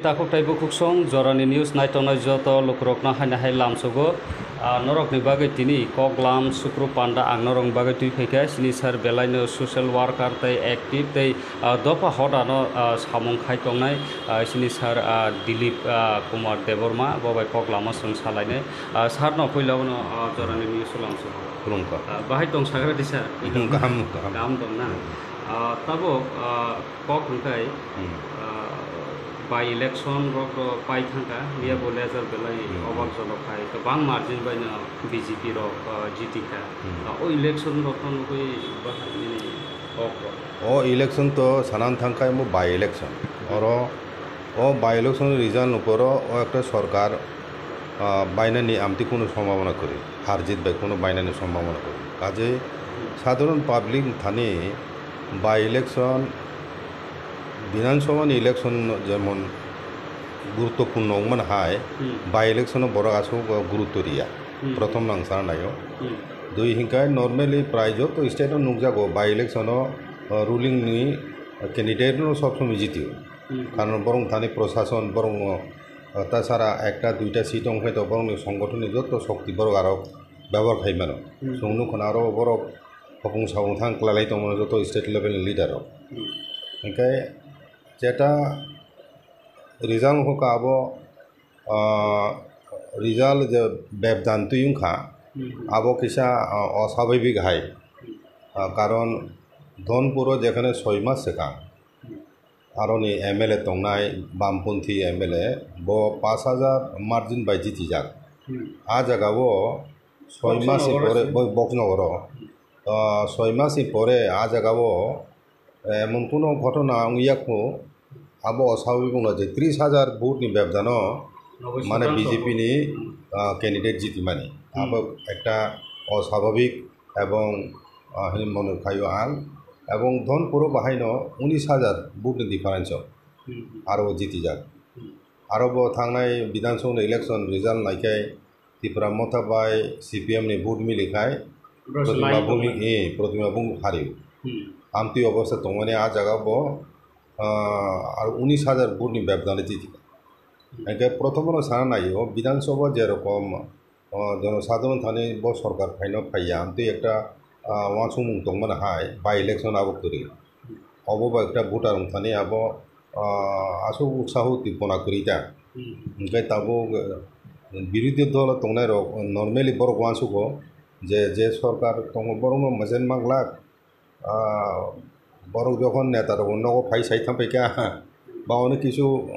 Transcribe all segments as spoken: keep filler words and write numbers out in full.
Takhuk tei bukhuk song jorani news naitongnai joto lukurokno haino hai lamsogo. Ah, norokni bagwi tini koklam Sukru Panda ang norokni bagwi twi phaikha. Sini sir belaino social worker tei active tei, ah, dopha hodano, ah, samung khai tongnai, ah, sini sir, ah, Dilip, ah, Kumar Debbarma bo bai koklama chwng salainai. Ah, sir no puila bono, ah, jorani news lamsogo. Khulumkha. Ah, bahai tong sagra di sir? Hmm, kaham, kaham. Kaham tong na? Ah, tabuk, ah, kok hwnkhe, Hmm. ah, by election rok do pai thangkha, miya bo Hmm. lejar belai Hmm. obak jolok hai, kwbang margin bai no B J P rok, ah, jiti kha. Hmm. Ah, o election rok no nugui bahai nini kok rok? O election to sanan thangkha mo by election. Hmm. Oro o by election result nukoro o ekta sorkar, ah, bainani amtwi kunu sombhabona kwrwi, harjit bai kunu bainani sombhabona kwrwi. Kaje Hmm. sadharon public thani by election, Bidhan Sabha ni election jemon guruttopurno wngmani hai, Hmm. by election o borok aswk gurutto riya. Hmm. Prothom no ang sana naio. Hmm. Dui hinkhe normally prai joto state o nukjago by election o, uh, ruling ni candidate no sob somoi jitio. Hmm. Karon borok thani prosason borok no, uh, tasara ekta duita seat wngkhe to borok ni songothon ni joto shokti borok aro byabohar khai mano. Hmm. Chwng nukha na aro borok hopung sapung thang kwlai lai tongmano joto state level ni leader rok. Hmm. Hinkhe jeta result wngkha abo, ah, result je bebdan twi wngkha, Hmm. abo kisa, ah, osababik hai. Hmm. Ah, karon Dhonpuro jekhane soi mas swkang Hmm. aroni M L A tongnai, bamponthi M L A, bo pash hajar margin bai jitijak. Hmm. A jaga o soi Box mas ni nogoro pore, se. Bo-, Box nogoro. Hmm. Ah, soi mas ni pore a jaga o emon kuno ghotona wngya kho, abo osababik wngno je tris hajar vote ni bebdano Nogoi mane sotang B J P ni, Hmm. ah, candidate jitimani. Hmm. Abo ekta osababik ebong, ah, hinwi mone khaio ang. Ebong Dhonpuro bahaino unis hajar vote ni difference o Hmm. aro jitijak. Hmm. Aro bo thangnai Bidhan Sabha ni election result naikhai Tipra Motha bai C P M ni vote milikhai Protima Bhumik, eh, Protima Bhumik hario. Hmm. Amtwi obostha tongmani a jaga bo, ah, aro unis hajar vote ni bebdano jiti. Hmm. Hinkhe prothom no sana naio, Bidhan Sabha je rokom, ah, jono sadharon thani bo sorkar phaino phaiya, amtwi ekta, ah, uansukmung tongmani hai, by election abo kwrwi. Obo bai khe voter wng thani abo, ah, aswk utsaho twi pona kwrwi ta. Hmm. Hwnkhe tabuk, eh, birodhi dolo tongnai rok normally borok uansugo je, je sorkar tongo borokno mejen manglak, ah, borok jokhon neta rokbo nogo phai sai thampaikha, ba ono kisu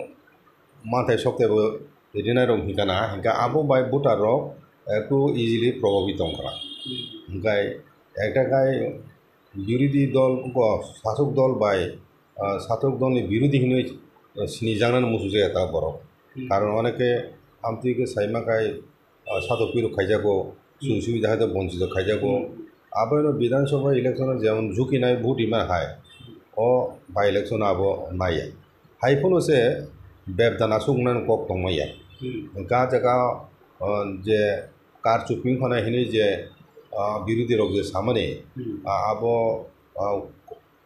manthai soktaibo rinai rok hinkha na, hinkhe abo bai voter rok ekhu easily probabit tongkha. Hmm. Hinkhe ekta khai birodhi dol, wngkha sasok dol bai, ah, sasok dolni birodhi hinwi, ah, sinijaknani muchungjakya ta borok. Hmm. Karon oneke amtwi khe saima khai, ah, satok pirok khaijago, Hmm. sujog subida hai to bonchito khaijago. Hmm. Abono Bidhan Sabha election o jemon jukinai vote rima hai, o by election o abo naiya. Hai phano se bebdan aswk wngnani kok tongmaya. Hmm. Hwnkhe ah jaga, ah, je karchuping khwnai hinwi je, ah, birodhi rok je samani, Hmm. ah, abo, ah,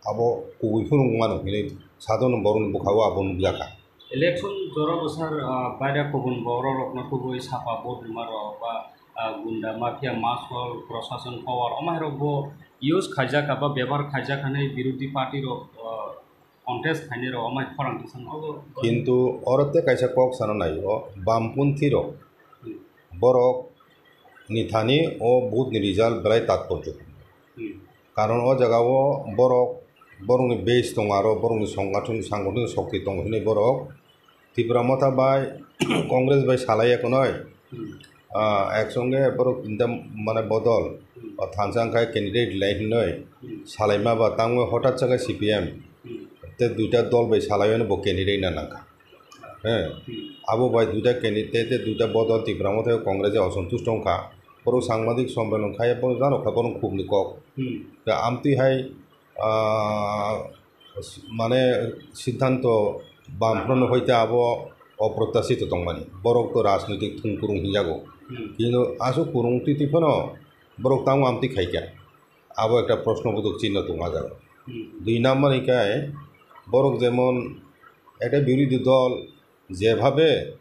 abo kubui phano wngmano hinwi sadhana borokni bwkha-o abo nukjakha. Election jora bwsar, ah, baida kubun borok rokno kubui sapa vote rwma rok ba, ah, gunda mafia, masol, prosason power, omo hai rok bo use khaijak ba bebohar khaijak hinwi birodhi party rok, ah, contest khainai rok amai khorang tisang obo. Kintu oro tei kaisa kok sana nai o, bampunthi rok, Hmm. borok ni thani o vote ni result belai tatporjo. Hmm. Karon o jaga o borok, borok ni base tongo, aro borok ni songathon, sangathon shokti tongo hinwi borok Tipra Motha bai Congress bai salai ya kunoi. Hmm. Ah, ek songe borok inta mane bodol, Hmm. o thansa wngkha candidate lai hinoi Hmm. salaima ba tangwi hotat sa khe C P M Hmm. te duita dol bai salai mani bo candidate na nangkha. He. Hmm. Abo bai duita candidate te duita bodol Tipra Motha Congress o osontush tongkha. Borok sangbadik sommelono khai borok jano kha borok khubni kok. Hmm. Te amtwi hai ah, mane siddhanto bamphano hoite abo oprotyashito tongmani. Borok to rajnoitik thung kurung hinjago. Hmm. Kintu aswk kurung twi twi phano borok tamo amtwi khaikha. Abo ekta proshno bodok chinno tongma jago. Hmm. Dui number hinkhe borok jemon ekta birodhi dol Jebhabe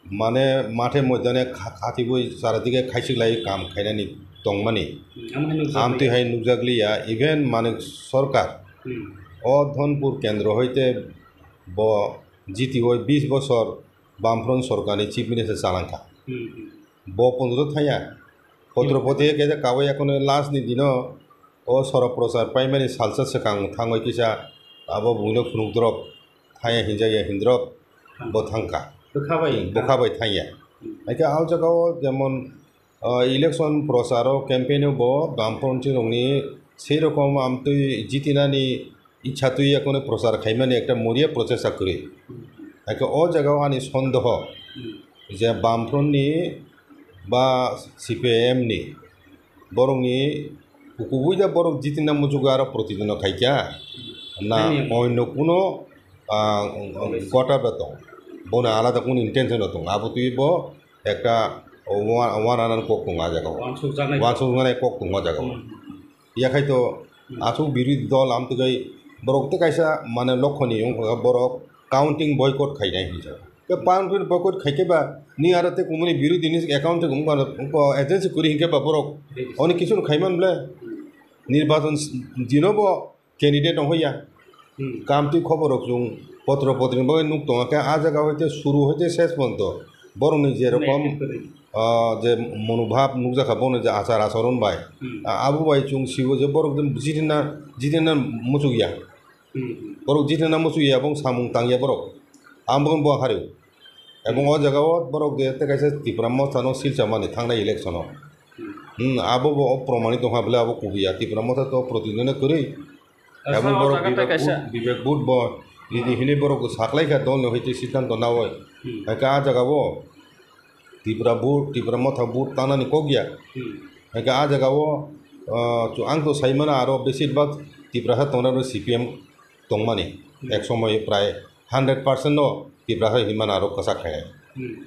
mane mathe moidane kha-, khatibwi charadige khaichiklai kam khainani tongmani. Hmm, amtwi hai nukjakliya, even Manik Sarkar, hmm, o Dhonpur kendro hoite bo jitioi bis bosor Bamfront sorkarni chief minister chalangkha. Hmm, hmm. Bo pondro thaya. Potro poti khe kabai ekono last ni dino o sorok prochar paimani salsa swkang thangwi kisa abo buino phunuk drop thaya hinjakya hindrop bo thangkha. Bwkha bai. Hmm, bwkha bai thangya. Hmm. Haikhe o jagao jemon, ah, election procharo campaign o bo Bamfronti rokni sei rokom amtwi jitinani ichha twi ekono prochar khaimani ekta moria prochesta kwrwi. Haikhe o jagao ani sondeho je Bamfrontni ba C P I M ni borokni kubui da borok jitina muchugo aro protidino khaikha na oino kuno, ah, gota da tong, bono alada kuno intention rok tong, abo twi bo ekta wan-, wananani kok tongo a jagao. Wansukjaknai kok tongo a jagao. Hmm. Yakhai to, hmm, aswk birodhi dol amtwgwi borok tei kaisa mane lokhoni wngkha borok counting boycott khainai hinwi. Tei counting boycott khaikhe ba ni aro tei kumuni birodhini account tei wngkha, wngkha agency kwrwi hinkhe ba borok oni kisu khai man ble. Nirbachon dino bo candidate wng ya. Hmm. Kamtwi khobor rok chwng potro potri bagwi nuk tongo khe a jaga hoite suru hoite ses ponto borokni je rokom, ah, je monobhab nukjakha bono je achar acharon bai, hmm, ah, abo bai chwng sibo je borok je jitina, jitina muchukya. Hmm. Borok jitina muchukya, bong samung tangya borok. Ang bokon bo harwi. Ebong o jagao borok je tei kaisa Tipra Mothano silsa mani thangnai election o. Hmm. Hmm, abo bo o promani tongkha bwle abo kubuya. Tipra Motha to protidino kwrwi. Ebong borok Bibek Bhut, Bibek Bhut bo nini hinwi borok saklaikha dolni hoite siddhanto nawi. Hmm. Haikhe a jagao Tipra Bhut, Tipra Motha Bhut tanani kok ya. Hmm. Haikhe a jagao, ah, chu-, ang to saimano aro besir bhag Tiprasa tongnai C P M tongmani. Hmm. Ek somoy prai hundred percent no Tiprasa hinmano aro kwchak khainai. Hmm.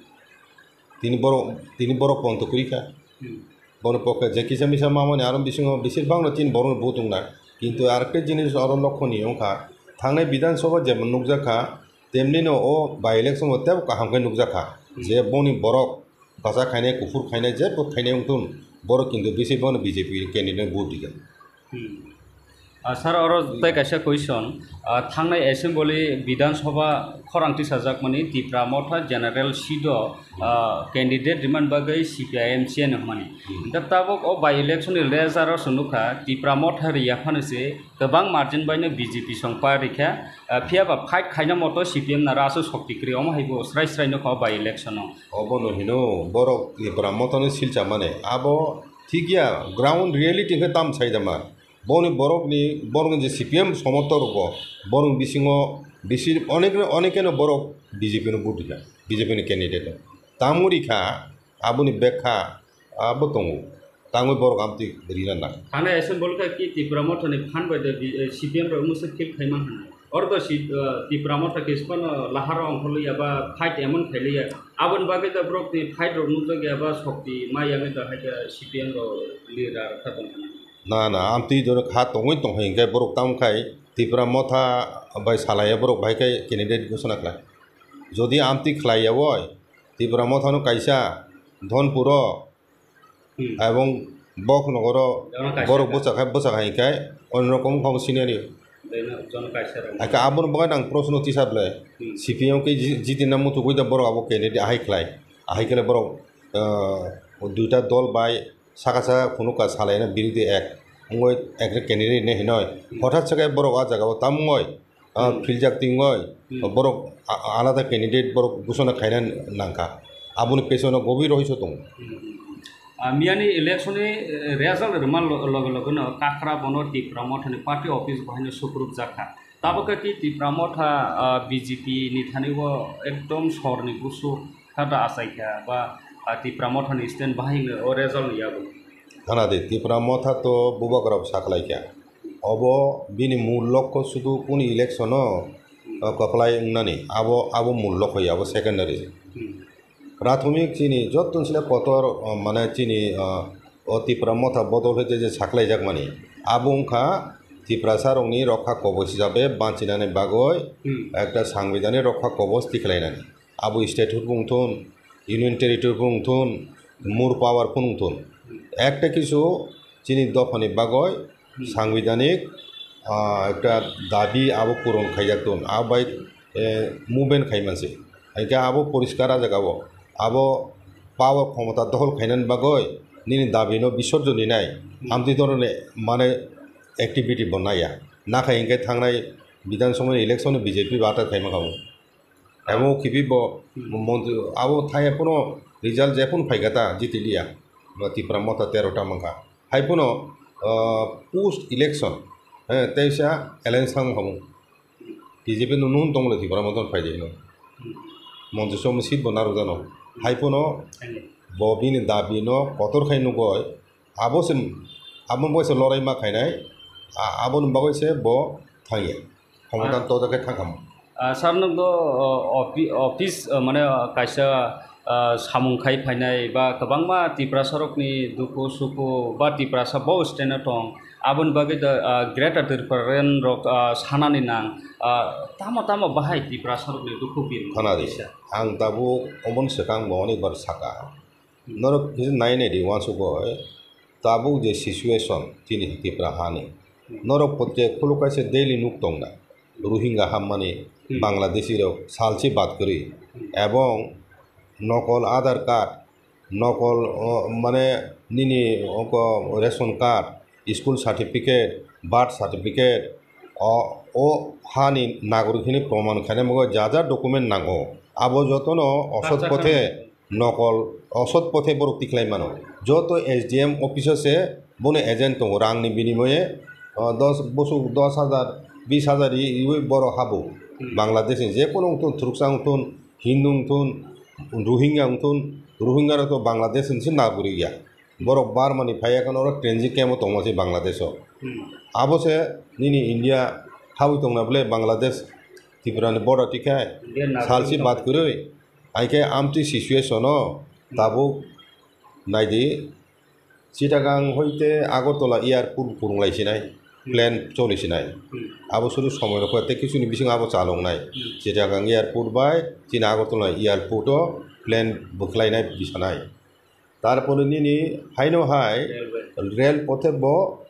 Tini borok, tini borok ponto kwrwi kha. Hmm. Bono pokhe je kisa misa mamani aro bisingo besir bhagno tini borokno vote wngnai. Kintu arekta jinis oro lokhoni wngkha, thangnai Bidhan Sabha jemon nukjakha, temnino o by election o teibo kaham khe nukjakha. Hmm. Je boni borok kwchak khainai, kuphur khainai, jebo khainai wngthun, borok kintu bisi bono B J P candidate vote rikha. Hmm. Ah, sir, oro tei kaisa question, ah, thangnai assembly Bidhan Sabha khorang tisajakmani Tipra Motha General Seat o, ah, candidate rimani bagwi C P I M C N hwnmani. Hmm. Hwnkhe tabuk o by election ni result o chwng nukha, Tipra Motha riya phano se kwbang margin bai no B J P song par rikha, ah, phiya ba fight khaina moto C P M naro aswk sokti kwrwi, omo hai bo srai srai nukha o by election o. Obono hino borok Tipra Motha no silcha mani, abo thik ya, ground reality khe tam sai da ma. Boni borokni, borokni je C P M somorthok rok bo, borokni bisingo bisi onek, onekeno borok B J P no vote rikha, B J P ni candidate no. Tamo rikha, aboni bekha abo tongo. Tangwi borok amtwi rina nang. Thane assembly khe ki Tipra Motha ni phan bai de bi-, eh, C P M rok musa khil khai man hana. Oro to si, eh, Tipra Motha khe phano laharo ongkhorliya ba fight emon khailiya. Aboni bagwi to borok ni fight rok nukjakya ba sokti ma yangwi to hai khe C P M rok leader kha tong hana. Na, na, amtwi doro kha tongwi tong hai hinkhe borok tamo khai Tipra Motha bai salaiya borok bahai khe candidate ghosona khlai. Jodi amtwi khlaiya oi, Tipra Motha no kaisa Dhonpuro, hmm, ebong bok nogoro jono kaisa borok ka. Bwchak hai, bwchak hai hinkhe onrokom kho sinani. Jono, jono kaisa rok. Aka aboni bagwi nang proshno tisa ble. Hmm. C P M khe ji-, jitina muchugwi da borok abo candidate ahai khlai. Ahai khlai borok, ah, duita dol bai saka saka phunukha salaina birodhi ek wngwi ekta candidate hinwi hinwi. Hmm. Hothat se khe borok ah jagao tam wngwi, ah, hmm, philjak tingwi, hmm, borok a-, a-, alada candidate borok ghosona khaina nangkha. Aboni pesono gobir rohiso tongo. Hmm. Ah, miyani election ni, eh, result rwma lo-, loge loge no Kakhra bono Tipra Motha ni party office bo haino sukrupjak kha. Tabuk khe Tipra Motha, ah, B J P ni thani o ekdom sor ni busu kha da achai kha ba, ah, Tipra Motha ni stand bahai no o result ni yago. Khana di, Tipra Motha to bubagra bo saklai kha. Obo bini mul lokho sudu kuni election o, ah, kwplai wngnani. Abo, abo mul lokho ya, abo secondary. Hmm. Prathomik chini jottoni sle kotor, ah, mane chini, ah, o Tipra Motha bodol hwte je saklaijak mani, abo wngkha Tiprasa rokni rokha kobos hisabe banchinani bagwi, hmm, ekta sangbidani rokha kobos tikhlainani. abo state hwnwi thun, union territory hwnwi thun, more power hwnwi thun. Ekta kisu chini dophani bagwi sangbidanik, ah, ekta dabi abo puron khaijak thun, abo bai, eh, movement khai mansi. Haikhe abo poriskar a jaga o, abo power khomota dohol khainani bagwi nini dabi no bisorjon rinai, amtwi dorone mane activity bo naiya. Nakha hinkhe thangnai Bidhan Sabha election no B J P bo attack khaima khamu. Abo khibi bo montri, abo thai phano result je phano phaikha ta jiti liya. Ba Tipra Motha tero ta mankha. Hai phano, ah, post election, eh, teisa alliance thang khamu. B J P no nung tongmani Tipra Motha phai de no. Montri som seat bo narwk jano. Hai phano bo bini dabi no kotor khai nugoi. Abo se, abo bai se lorai ma khainai, a-, aboni bagwi se bo thangya. Khomota Ah. Toja khe thangkha. Ah, sir, nwng do, o, opi-, office, ah, mane, ah, kaisa, ah, samung khai phainai ba kwbangma Tiprasa rokni dukhu sukhu ba Tiprasa bo stand o tong, aboni bagwi do, ah, Greater Tipraland rok, ah, sanani nang, ah, tamo tamo bahai Tiprasa rokni dukhu bini Khana di, kaisa. Ang tabuk omon swkang bo onek bar saka. Norok kisa nai nai di uansukgwi, tabuk je situation chini Tipra hani, norok pote khuluk kaisa daily nuk tongna, Rohingya hammani, Hmm. Bangladeshi rok salchi bad kwrwi, Hmm. Ebong nokol Aadhaar card, nokol, o, mane nini oko ration card, school certificate, birth certificate, o, o hani nagorik hini proman khaina bagwi ja ja document nango, abo jotono osot Kacha pothe khaina. Nokol, osot pothe borok tikhlai mano. Joto S D M office o se bono agent tongo, rangni binimoye, o, dos, bosok dos hajar, bis hajar ri-, riwi borok habo. Hmm. Bangladesh ni je kono wngthun, Thuruksa wngthun, Hindu wngthun, Rohingya wngthun, Rohingya rok to Bangladesh ni se nagorik ya. Borok Burma ni phaiya kheno oro transit camp o tongma se Bangladesh o. Hmm. Abo se nini India habwi tongna bwle Bangladesh Tripura ni border tikhai India salsi nagorik bad kwrwi. Haikhe amtwi situation o tabuk naidi, Chittagong hoite Agartala airport phurunglai sinai, Hmm. Plane choli sinai. Hmm. Abo suru somoi rok tei kisuni bisingo abo chaloknai. Hmm. Chittagong airport bai chini Agartala airport o plane bwkhlainai bisanai. Tarpore nini haino hai Railway. Rail pothe bo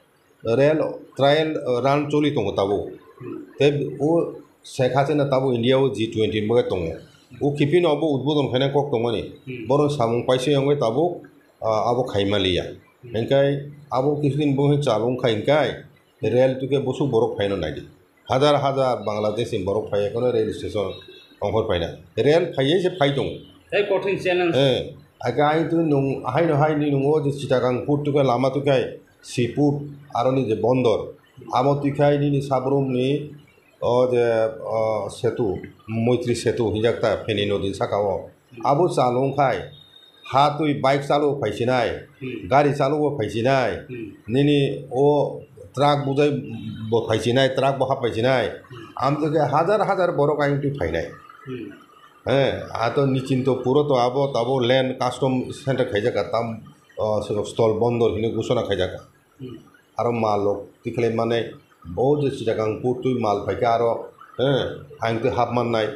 rail trial run choli tongo tabuk. Hmm. Tei o Sheikh Hasina tabuk India o G twenty ni bagwi tongo. O kiphilno obo udbodon khaina kok tongmani. Hmm. Bono samung paisa wngwi tabuk, ah, abo khaima liya. Hmm. Hinkhe abo kisudin bo chalung khai hinkhe rail tuke busuk borok phaino naidi. Hajar hajar Bangladesh ni borok phai, ekono rail station ongkhor phaina. Rail phaiye se phai tongo. Tei kothin challenge. Eh, ake aing twi nung, haino hai ni nungo je Chittagong port twi khai lama twi khai seaport aroni je bondor. Amo twi khai nini Sabrum ni o je, o, setu, Moitri setu hinjak ta Feni nodi saka o. Abo chalung khai, ha twi bike chalo phai sinai, Hmm. Gari chalo bo phai sinai, Hmm. Nini o truck bujai bo phai sinai, truck bo hap phai sinai. Hmm. Amtwi khe hajar hajar borok ayang twi phainai. Hmm. He, ato nichinto puro to abo tabo land custom center khaijak ka tam, o, stol bondor hinwi gusona khaijak ka. Hmm. Aro mal rok tikhlai mane, bo je Chittagong port twi mal phaikhe aro, eh, ang twi hap mannai.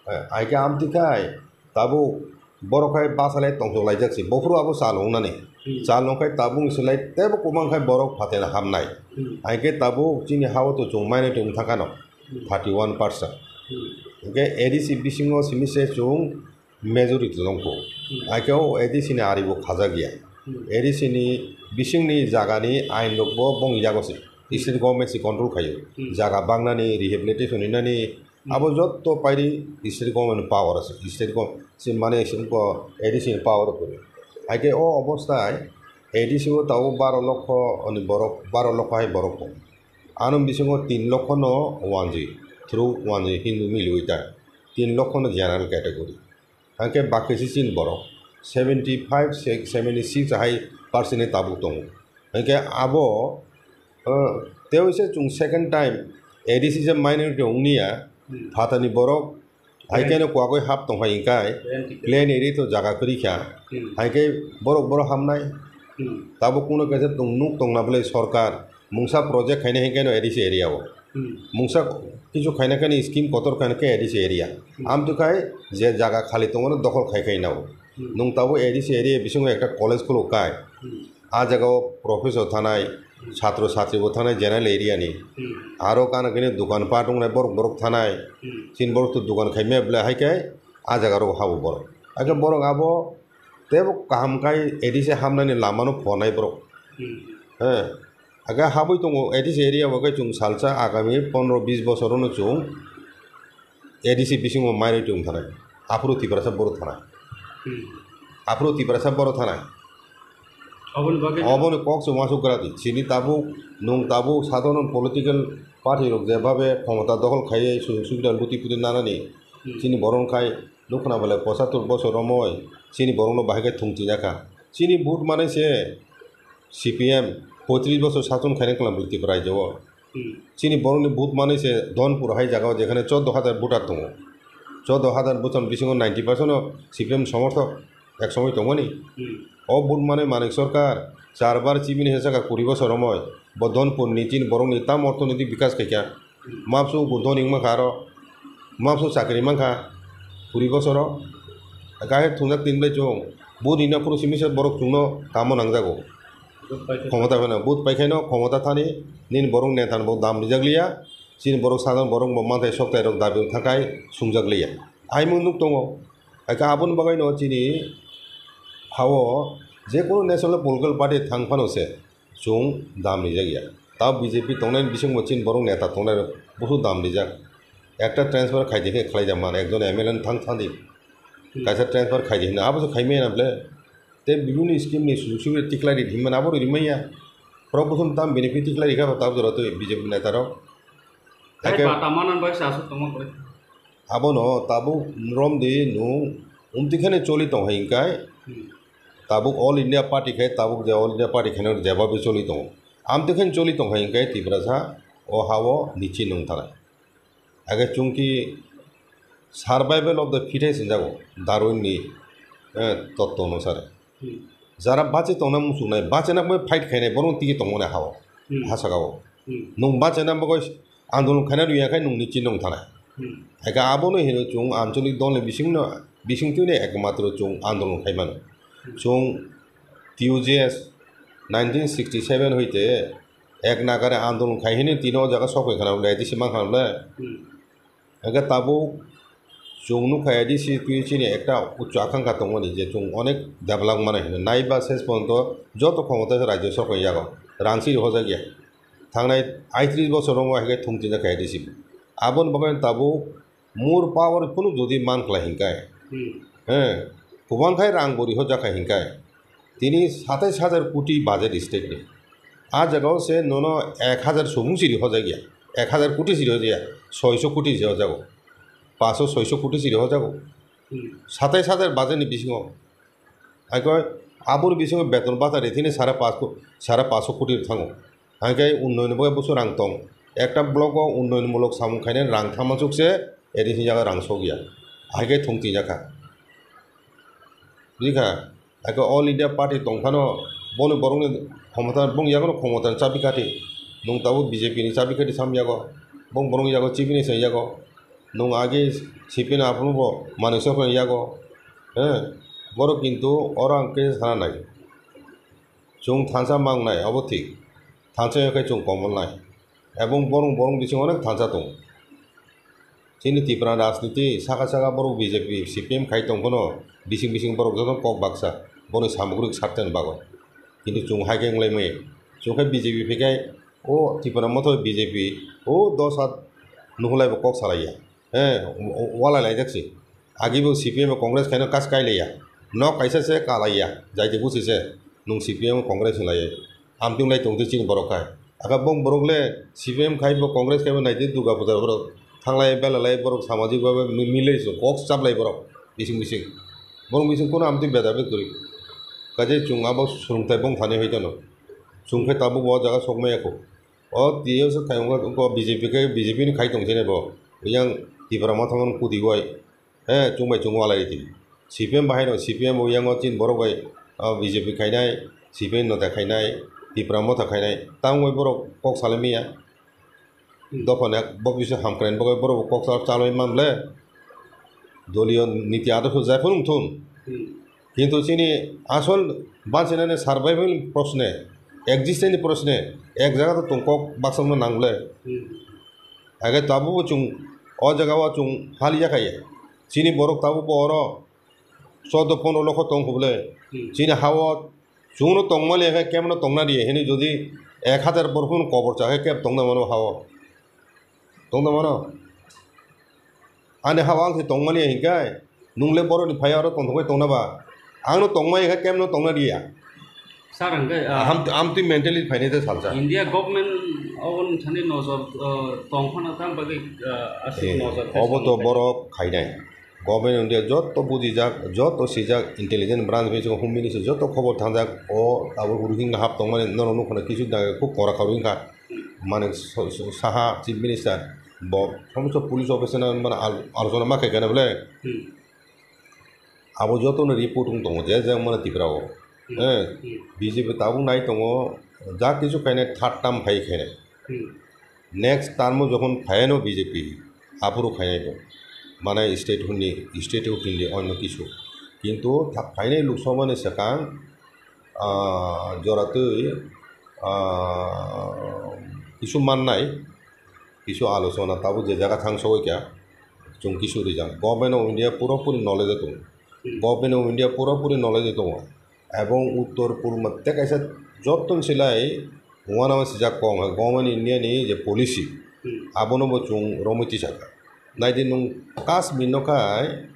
Eh, haikhe amtwi khai tabuk borok khai bachalai tongthok laijak se. Bophuru abo chal wngnani. Hmm. Chal wngkhai tabuk ni slai teibo kwbang khai borok phatena hamnai. Hmm. Haikhe tabuk chini ha-o to chwng minority wng thangkha no, Hmm. thirty one percent. Hmm. Hinkhe A D C bisingo simi se chwng majority tongkho. Hmm. Haikhe o A D C ni ari bo khajak ya. Hmm. A D C ni bisingni jagani ain rok bo bong yago se. Hmm. State government se control khaio. Hmm. Jaga bangnani, rehabilitation hinani, Hmm. abo jotto pairi state government power ase. State government se mane se ko A D C ni power kore. Haikhe o obostai A D C o tabo baro lokho ni borok, baro lokho hai borok tong. Ano bisingo tin lokho no wanji, through wanji Hindu miliwi ta. Tin lokho no general category. Hingke bakhe se chini borok seventy five, se-, seventy six hai percent ni tabuk tongo. Hingke abo, uh, tei se chwng second time A D C je minority ongni ya, Hmm. phatani borok, hai Plain. Keno kwagwi hap tong hai hingkai, Plain ticket. Plain area to jaga kwrwi kha. Hmm. Hai khe borok, borok hamnai. Hmm. Tabuk kuno kaisa tong, nuk tongna bwlai sorkar mungsa project khaina hingke no A D C area o. Hmm. Mungsa kichu khaina kani scheme kotor khaina khe A D C area. Hmm. Amtwi khai je jaga khali tongo no dokhol khai khai nao. Hmm. Nung tabuk A D C area bisingo ekta college khuluk kai. Hmm. A jaga o professor thanai, hmm, satro satri bo thanai general area ni. Hmm. Aro kana kini dukan pat wngnai borok borok thanai. Hmm. Chini borok to dukan khai me ble hai khe a jaga rok habo borok. Hakhe borok abo tebo kaham khai A D C hamnani lama no phonai borok. Hmm. He. Aga habwi tongo, A D C area bo khe chwng salsa agami pondro bis bosorono chwng A D C bisingo mairwi tong thanai. Aphuru Tiprasa borok thanai. Hmm. Aphuru Tiprasa borok thanai. Oboni bagwi Oboni kok chwng uansuk gra di. Chini tabuk, nwng tabuk sadharon political party rok je babe khomota dokhol khaiwi sujog subida luti puti nanani. Hmm. Chini borok khai nukhna bale pochattor bosor romoi chini borokno bahai khe thung twi jakha. Chini vote manai se C P M poitris bosor sason khaina kwlangbo Tripura rajyo o. Hmm. Chini borokni vote manwi se Dhonpur hai jaga o jekhane chordo hajar voter tongo. Chordo hajar voter bisingo ninety percent o C P M somorthok ek somoi tongmani. Hmm. O vote manwi Manik Sarkar char bar chief minister sakha kuri bosor romoi. Bo Dhonpur ni chini borokni tam orthonoitik bikas khaikha. Mapsu bo doni wngma kha aro. Mapsu chakri mankha kuri bosoro. Gahir thungjak tin bai chwng. Bo nini phuru simi se borok chwngno kamo nangjago. Khomota phano. But paikhaino khomota thani nini borok neta bo dam rijak liya. Chini borok sadharon borok bo manthai sokthai rok dabi thangkhai sungjak liya. Aimung nuk tongo. Aka aboni bagwi no chini hao je kono national political party thang phano se. Chwng dam rijak ya. Tao B J P tongnai bisingbo chini borok neta tongnai rok busu dam rijak. Ekta transfer khaidi khe khlai da man, ekjon M L A no thang thangdi. Hmm. Kaisa transfer khaidi hino, abo se khaimaya na ble. Te bibini scheme ni sujug subida tiklai ri himma abo rimaya. Borok busu tam benefit tiklai rikha ba tab jora twi B J P neta rok. Hai Ake- pata manan bai sa asuk tongma kore. Abono tabuk romdi nwng umtikhani choli tong hai hingkai. Hmm. Tabuk All India Party khai tabuk je All India Party khaino jeba bo choli tongo. Amtikhani choli tong hai hingkai Tiprasa o hao nichi nwng thanai. Age chungki survival of the fittest hinjago Darwin ni, eh, totto onusare. Hmm. Jara bachi tongna muchungnai, bachina bai fight khainai, borok tigi tongmani hao, hmm, ha sakao. Hmm. Nwng bachina bagwi andolon khaina rwya khai nwng nichi nwng thanai. Hmm. Eka abono hino chwng anchalik dolni bisingno, bisingtwino ekmatro chwng andolon khaimano. Hmm. Chwng T U J S nineteen sixty seven hoite ek nagare andolon khai hini tino o jaga sok bai khana bole, A D C man khana bole. Hmm. Hingke tabuk chwng nukha A D C twi chini ekta uchu akankha tongmani je chwng onek develop mano hinwi naiba ses porjonto joto khomota rajyo sorkar yago rang siri hojak ya. Thangnai aitris bosor rogo hingke thung tinjak kha A D C. Aboni bagwi tabuk more power phunu jodi man khlai hinkai. Hmm. He, kwbang khai rang bo rihojak kha hinkai. Tini satais hajar koti budget state ni. A jaga o se nono ek hajar subung siri hojak ya. Ek hajar koti siri hojak ya. Soiso koti siri hojak o. Paso soiso koti siri hojak o. Hmm. Satais hajar budget ni bisingo. Haikhe aboni bisingo beton bata ri thini sare paso, sare paso koti thango. Haikhe unnoyon bagwi busu rang tong. Ekta block o unnoyon mulok samung khainani rang thangma chuk se, eri hwnjago rang sok ya. Haikhe thung twi jakha. Bujikha? Eko All India Party tongphano bono borokni khomota, bong yagono khomota ni chabi kati. Nwng tabuk B J P ni chabi kati sam yago. Bong borok yago chibini se yago. Nwng age C P M ni aphuru bo Manik Sarkar ni yago. He, borok kintu oro ang khe sana nai. Chwng thansa mangnai, obo thik. Thansa wngkhe chwng komolnai. Ebong borong borong bisingo onek thansa tongo. Chini Tipra rajniti saka saka borok B J P, C P M khai tong phano bising bising borok joto kok baksa, boni samogrik sartani bagwi. Kintu chwng hai khe wnglaimaya. Chwng khe B J P phi khe o Tipra Motha B J P o dos at nuhulaibo kok salaiya. He, walai laijak se. Agi bo C P M Congress khaino kas kailaiya. Nok kaisa se kalaiya. Jaiti busi se. Nwng C P M Congress hinlaiya. Amtwng lai tongtwi chini borok khai. Aka bong borok le C P M khai bo Congress khai bo naitwi Durga Puja borok. Thanglai belalai borok samajik babe mi-, milai se. Kok chaplai borok. Bising bising. Borok bising kono amtwng beda bek kwrwi. Kaje chwng abo swrwngthai bongthani hai tono. Chwng khe tabuk bo jaga sokmaya kho. O T S khai wngkha B J P khe B J P ni khai tong sini bo. Yang Tipra Motha man kuti bai. He, chwng bai chwng walai twi. C P M bahai no, C P M bo yang o chini borok bai, o B J P khainai, C P M nota khainai, Tipra Motha khainai. Tamo bai borok kok salai maya. Hmm. Dophani bok bisingo hamkraini bagwi borok bo kok cha-, chalwi man ble. Doliyo niti adorsho jai phano wng thun. Hmm. Kintu chini asol bansinani survival proshne, existence ni proshne, ek jaga to tong kok baksa wngna nang ble. Hmm. Age tabuk bo chwng o jaga o chwng haliya kaiya. Chini borok tabuk bo oro choudo pondro lokho tong kho ble. Hmm. Chini ha o chwngno tongmani khe kebno tongna di hini jodi ek hazar borok phano kobor cha khe keb tongna mano ha o. Tongna mano. Ani ha o ang se tongmani hinkhe nungle borokni phai aro tongthokbai tongna ba. Angno tongmani khe kebno tongna di ya. Sir, hwnkhe, ah, Ham-, amtwi mentally phainai de salsa. India government obo nung thani nojor, ah, tong phano tam bagwi, ah, aswk Eh, nojor khe obo to salai borok khainai. Government of India joto bujijak, joto sijak, intelligence branch bai swngo, Home Ministry joto khobor thangjak, o abo Rohingya hap tongmani norok nukho na kisu da khub kora kha Rohingya. Mane so-, so-, saha Chief Minister bo somosto police officer na mane al-, alochona ma khaikha na bole. Hmm. Abo joto no report wng tongo je je mane Tripura o. Hmm. Eh, Hmm. B J P tabuk nai tongo, ja kisu khainai third term phai khainai. Hmm. Next term o jokhon phaiano B J P, aphuru khainai bo. Mane state hwnni, state hwnli onno kisu. Kintu tha-, phainai Lok Sabha ni swkang, ah, joratwi, ah, kisu mannai, kisu alochona tabuk je jaga thang sogwi kha, chwng kisu rijak. Government of India pura puri knowledge o tongo. Hmm. Government of India pura puri knowledge o tongo. Ebong uttor purbo tei kaisa jottoni silai uanama sijak kok hwnkhe Government of India ni je policy, Hmm. abono bo chwng romwi tisakha. Naidi nwng Kashmir no khai,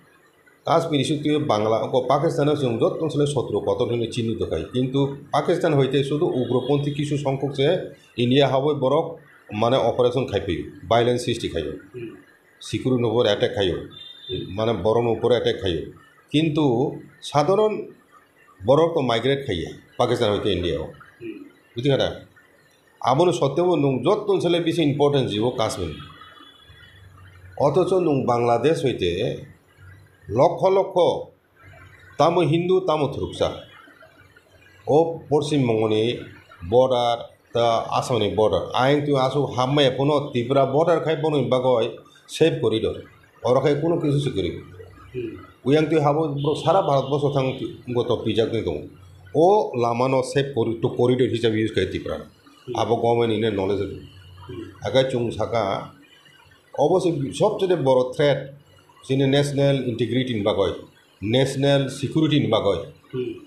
Kashmir issue twiwi Bangla, oko Pakistan no chwng jottoni silai sotro kotor hwnwi chini dokhai. Kintu Pakistan hoite sudu ugroponthi kisu songkhok se India habai borok mane operation khaiphio, violence sristi khaio. Hmm. Security ni upor attack khaio, mane borokni upor attack khaio. Kintu sadharon borok to migrate khaiya Pakistan hoite India o. Hmm. Buji kha da? Abono sotteo bo nwng jottoni sale bisi important jibo Kashmir. Othocho nwng Bangladesh hoite lokho lokho Tamo Hindu, tamo Thuruksa. O Porsim Bongoni border, ta Assamni border. Ayang twi aswk hammaya phano Tripura border khai bono bagwi safe corridor. Oro khai kuno kisu se kwrwi. Hmm. Uyang twi habo borok sara Bharat boso thang goto pijak twi tongo. O lamano safe corri-, to corridor hisab use khai Tripura. Hmm. Abo government ni knowledge. Hmm. Aga chwng saka, obo se sobchede boro threat chini national integrity ni bagwi. National security ni bagwi. Hmm.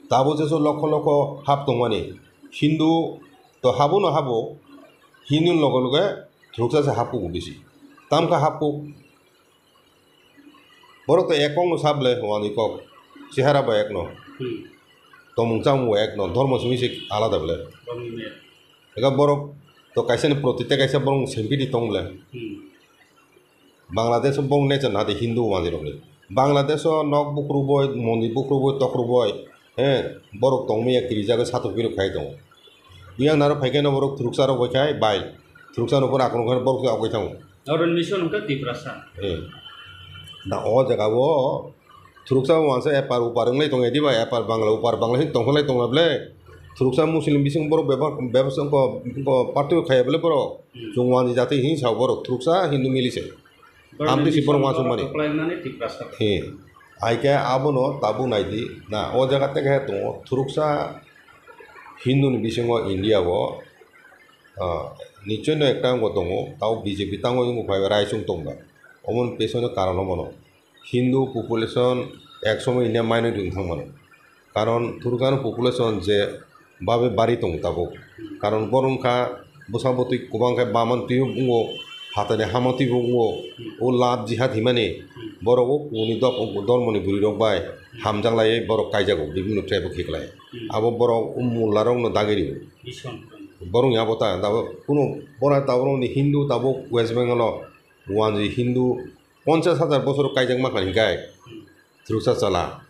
Tabuk jesu lokho lokho hap tongmani. Hindu to habo no habo, Hindu ni loge loge Thuruksa se hapkuk bo bisi. Tamkha hapkuk. Borok to ek kok no sable, wani kok. Chehara bo ek no. Hmm. Tomung chamung bo ek no. Dhormo simi se alada bole. Eka borok to kaisa ni proti te kaisa borok sempiti tong bole. Hmm. Bangladesh o bong nature nade Hindu manjirokni. Bangladesh o nok bukruboi, mondir bukruboi, tokruboi, he, borok tongmaya kirijagwi satok birok khai tongo. Yang naro phaikhe no borok Thuruksa rok bai khai bai. Thuruksa no pura akrong khai borok se agoi thango. Oro mission hwnkhe Tiprasa. He. Da o jaga o Thuruksa bo wansa epar upar wnglai tong edi ba, epar Bangla upar Bangla hin tongkholai tongla ble. Thuruksa Muslim bising borok bebak, bebak songko, ko party khaya ble borok. Hmm. Chwng wanji jati hin sao borok Thuruksa Hindu mili se. Borok Amtwi si ni borok songko wansuk mani. Kwplai wngnani Tiprasa. He. Aike abono tabuk naidi. Na, o jaga teke he tongo. Thuruksa Hindu ni bisingo India o, ah, nichoi no ekta wngbo tongo. Tao B J P tango wngbo phai raisung tongba. Omoni pesono karon omono. Hindu population ek somoy India minority wng thang mano. Karon Thuruksa ni population je babe bari tongo tabuk. Karon borok wngkha bwsa bwtwi kwbang khe bama twibo wngo, phatani hama twibo wngo, o love jihad himani borok o kuni dop-, dormoni bwrwi rok bai hamjak laiwi borok kaijago bibinno tribe o khiklai. Abo borok o mulla rok no dagi rio. Borok ni abo ta, abo kunu borok tabuk ni Hindu tabuk West Bengal o wanjwi Hindu ponchas hajar bosor kaijak ma kha hinkai. Hmm. Thuruksa chala.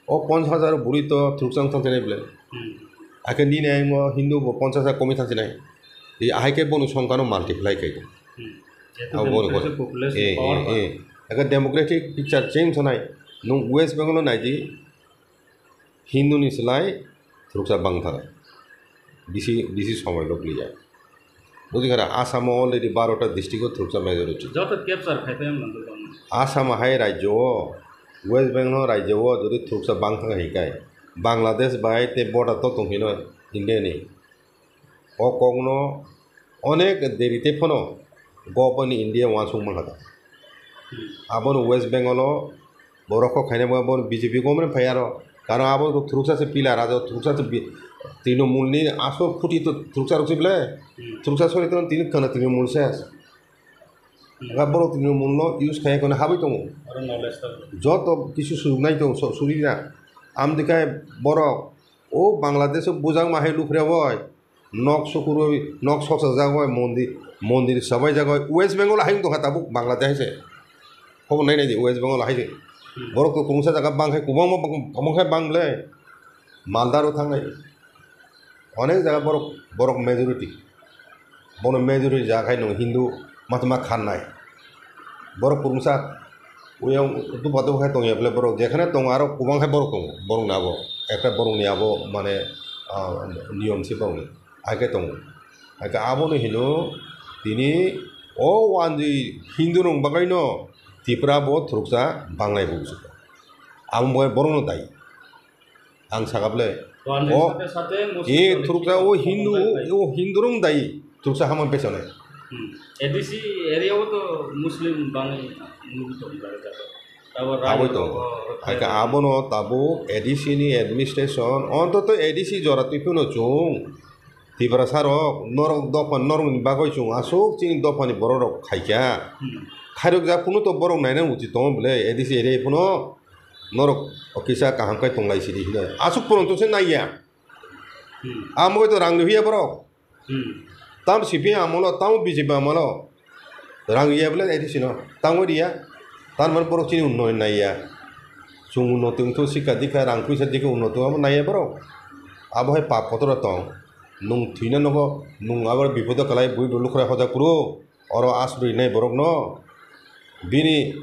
O ponchas hajar bwrwi to thuruksa wng thang thani ble. Hmm. Akhe nini ayang o Hindu bo ponchas hajar komi thang sinai. I ahai khe boni songkha no multiply khai. Hmm. Abo boni demographic ko. Population Eh, power eh, ba. Eh. Akhe demographic picture change sanai. Nung West Bengal no naidi. Hindu ni slai thuruksa bang thara. Bisi, bisi somoi lok liya. Buji khara, Assam o already baro ta district o thuruksa majority. Joto capture khai phai wng nang tong. Assam hai rajyo o, West Bengal rajyo o jodi thuruksa bang thang hai kai, Bangladesh bai te border to tong hino India ni. O kok no onek deri te phano government ni India wansuk man kha. Abono West Bengal o borok kok khaina bo, bo B J P government phai aro. Karon abo to thuruksa se pillar, aro thuruksa se bi-, Trinamool ni asol khuti to thuruksa rok se ble. Hmm. Thuruksa sori to tini khana Trinamool se. Hmm. Ga borok Trinamool no use khai kono habwi tongo. Aro knowledge to. Joto kisu sujuknai tongo, so-, suri na. Amtwi khai borok o Bangladesh o bujak ma hai lufre boi. Nok sukurwi, nok soksa jagoi, mondir, mondir sabai jagoi, West Bengal hai wng tongkha tabuk Bangladesh hai se. Khobor nai nai di, West Bengal hai se. Hmm. Borok to kwbangsa jaga bang khai, kwbangma bang, kwbang khai bang le, Malda ro thangnai. Onek jaga borok, borok majority. Bono majority jaga khai nwng Hindu matma khannai. Borok kwbangsa Uyang dupa dupa khe tongya bole borok, jekhane tongo aro kwbang khe borok tongo, borok ni abo ekta borok ni abo mane, ah, niyom se borok ni, hai khe tongo. Hai khe abono hino tini o wanjwi Hindu rok bagwi no Tripura bo thuruksa banglai bo bujo. Abo bo borok no dai. Ang saka bole, o, sate sate Muslim e, rok thuruksa o Hindu, o Hindu rok dai, thuruksa hamang pesonai. Hmm. A D C area o to Muslim bangwi nugwi tong jaga jaga. Abo rai aboi to. Hai khe abono tabuk A D C ni administration, ontoto A D C jora twi phano chwng Tiprasa rok, norok dopha, norok ni bagwi chwng aswk chini dopha ni borok rok khaikha. Hmm. Khairok jak phano to borok naina uchi tongo bole, A D C area phano. Norok kisa kaham khe tonglai sidi hinwi aswk poronto se naiya. Hmm. Amo to rang ni huya borok. Hmm. Tam C P M amolo, tam B J P amolo. Rang ya bole A D C no. Tamo riya. Tan man borok chini unnoyon naiya. Chwng unnoti wngthu sikha dikha rang puisa dikha unnoti amo naiya borok. Abo hai pap kotor tong. Nwng thwina nogo, nwng abo bipodo kwlai bui bo lukhrai hoda kuro. Oro aswk rinai borokno bini